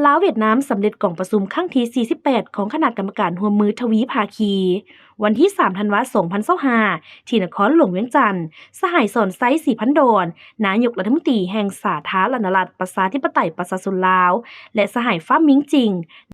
ລາວ-ຫວຽດນາມ ສຳເລັດກອງປະຊຸມຄັ້ງທີສີ່ສິບແປດ ຂອງຄະນະກຳມະການຮ່ວມມືທະວີພາຄີ. ວັນທີສາມ ທັນວາ ສອງພັນຊາວຫ້າ ທີ່ນະຄອນຫຼວງວຽງຈັນ, ສະຫາຍ ສອນໄຊ ສີພັນດອນ ນາຍົກລັດຖະມົນຕີແຫ່ງສາທາລະນະລັດ ປະຊາທິປະໄຕ ປະຊາຊົນລາວ ແລະ ສະຫາຍ ຟາມ ມິງຈິງ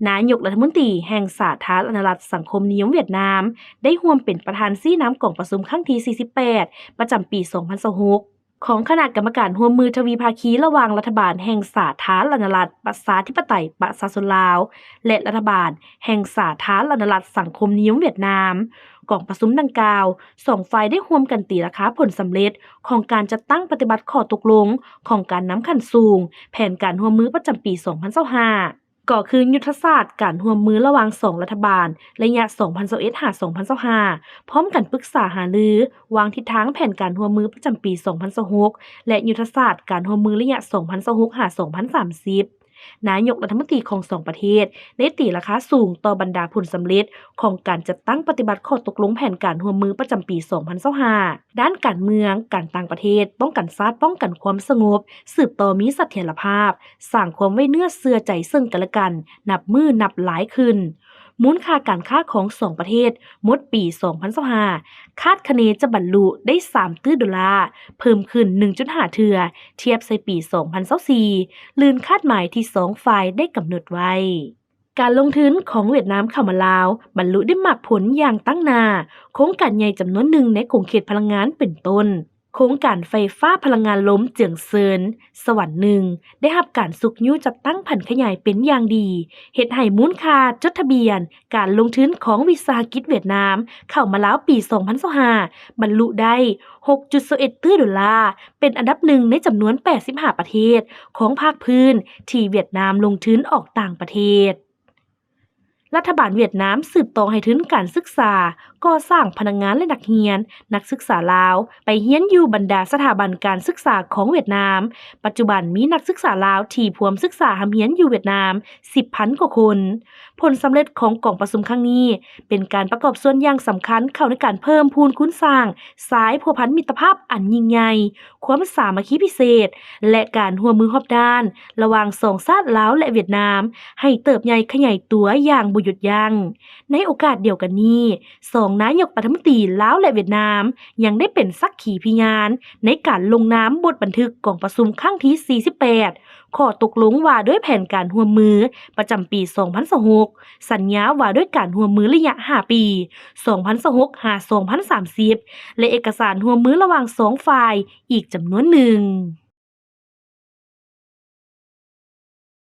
ນາຍົກລັດຖະມົນຕີແຫ່ງສາທາລະນະລັດ ສັງຄົມນິຍົມຫວຽດນາມ ໄດ້ຮ່ວມເປັນປະທານຊີ້ນຳກອງປະຊຸມຄັ້ງທີສີ່ສິບແປດ ປະຈຳປີສອງພັນຊາວຫົກ ຂອງຄະນະກຳມະການຮ່ວມມືທະວີພາຄີ ລະຫວ່າງລັດຖະບານແຫ່ງສາທາລະນະລັດ ປະຊາທິປະໄຕ ປະຊາຊົນລາວ ແລະ ລັດຖະບານແຫ່ງສາທາລະນະລັດ ສັງຄົມນິຍົມຫວຽດນາມ. ກອງປະຊຸມດັ່ງກ່າວ, ສອງຝ່າຍໄດ້ຮ່ວມກັນຕີລາຄາຜົນສຳເລັດຂອງການຈັດຕັ້ງປະຕິບັດຂໍ້ຕົກລົງຂອງການນຳຂັ້ນສູງ ແຜນການຮ່ວມມືປະຈຳປີສອງພັນຊາວຫ້າ ກໍຄືຍຸດທະສາດການຮ່ວມມືລະຫວ່າງສອງລັດຖະບານ ໄລຍະສອງພັນຊາວເອັດ ຫາ ສອງພັນຊາວຫ້າ ພ້ອມກັນປຶກສາຫາລື ວາງທິດທາງແຜນການຮ່ວມມືປະຈຳປີສອງພັນຊາວຫົກ ແລະ ຍຸດທະສາດການຮ່ວມມືໄລຍະສອງພັນຊາວຫົກ ຫາ ສອງພັນສາມສິບ. ນາຍົກລັດຖະມົນຕີຂອງສອງປະເທດໄດ້ຕີລາຄາສູງຕໍ່ບັນດາຜົນສຳເລັດຂອງການຈັດຕັ້ງປະຕິບັດຂໍ້ຕົກລົງແຜນການຮ່ວມມືປະຈຳປີສອງພັນຊາວຫ້າ ດ້ານການເມືອງ, ການຕ່າງປະເທດ, ປ້ອງກັນຊາດ, ປ້ອງກັນຄວາມສະຫງົບ, ສືບຕໍ່ມີສະຖຽນລະພາບ, ສ້າງຄວາມໄວ້ເນື້ອເຊື່ອໃຈເຊິ່ງກັນແລະກັນ ນັບມື້ນັບຫຼາຍຂຶ້ນ. ມູນຄ່າການຄ້າຂອງສອງປະເທດໝົດປີສອງພັນຊາວຫ້າ ຄາດຄະເນຈະບັນລຸໄດ້ສາມຕື້ໂດລາ, ເພີ່ມຂຶ້ນໜຶ່ງຈຸດຫ້າເທື່ອ ທຽບໃສ່ປີສອງພັນຊາວສີ່ ລື່ນຄາດໝາຍທີ່ສອງຝ່າຍໄດ້ກຳນົດໄວ້. ການລົງທຶນຂອງຫວຽດນາມເຂົ້າມາລາວ ບັນລຸໄດ້ໝາກຜົນຢ່າງຕັ້ງໜ້າ. ໂຄງການໃຫຍ່ຈຳນວນໜຶ່ງໃນຂົງເຂດພະລັງງານເປັນຕົ້ນ ໂຄງການໄຟຟ້າພະລັງງານລົມເຈືອງເຊີນ ສະຫວັນໜຶ່ງ ໄດ້ຮັບການຊຸກຍູ້ຈັດຕັ້ງຜັນຂະຫຍາຍເປັນຢ່າງດີ, ເຮັດໃຫ້ມູນຄ່າຈົດທະບຽນການລົງທຶນຂອງວິສາຫະກິດຫວຽດນາມເຂົ້າມາລາວປີສອງພັນຊາວຫ້າ ບັນລຸໄດ້ຫົກຈຸດຊາວເອັດຕື້ໂດລາ, ເປັນອັນດັບໜຶ່ງໃນຈຳນວນແປດສິບຫ້າປະເທດຂອງພາກພື້ນທີ່ຫວຽດນາມລົງທຶນອອກຕ່າງປະເທດ. ລັດຖະບານຫວຽດນາມສືບຕໍ່ໃຫ້ທຶນການສຶກສາ, ກໍ່ສ້າງພະນັກງານ ແລະ ນັກຮຽນ, ນັກສຶກສາລາວ ໄປຮຽນຢູ່ບັນດາສະຖາບັນການສຶກສາຂອງຫວຽດນາມ. ປັດຈຸບັນມີນັກສຶກສາລາວທີ່ພວມສຶກສາຮ່ຳຮຽນຢູ່ຫວຽດນາມສິບພັນກວ່າຄົນ. ຜົນສຳເລັດຂອງກອງປະຊຸມຄັ້ງນີ້ ເປັນການປະກອບສ່ວນຢ່າງສຳຄັນເຂົ້າໃນການເພີ່ມພູນຄູນສ້າງສາຍພົວພັນມິດຕະພາບອັນຍິ່ງໃຫຍ່, ຄວາມສາມັກຄີພິເສດ ແລະ ການຮ່ວມມືຮອບດ້ານ ລະຫວ່າງສອງຊາດລາວ ແລະ ຫວຽດນາມ ໃຫ້ເຕີບໃຫຍ່ຂະຫຍາຍຕົວຢ່າງບໍ່ຢຸດຢັ້ງ. ໃນໂອກາດດຽວກັນນີ້, ສອງນາຍົກລັດຖະມົນຕີລາວ ແລະ ຫວຽດນາມ ຍັງໄດ້ເປັນສັກຂີພິຍານໃນການລົງນາມບົດບັນທຶກກອງປະຊຸມຄັ້ງທີສີ່ສິບແປດ ຂໍ້ຕົກລົງວ່າດ້ວຍແຜນການຮ່ວມມືປະຈຳປີສອງພັນຊາວຫົກ, ສັນຍາວ່າດ້ວຍການຮ່ວມມືໄລຍະຫ້າປີ ສອງພັນຊາວຫົກ ຫາ ສອງພັນສາມສິບ ແລະ ເອກະສານຮ່ວມມືລະຫວ່າງສອງຝ່າຍອີກຈຳນວນໜຶ່ງ.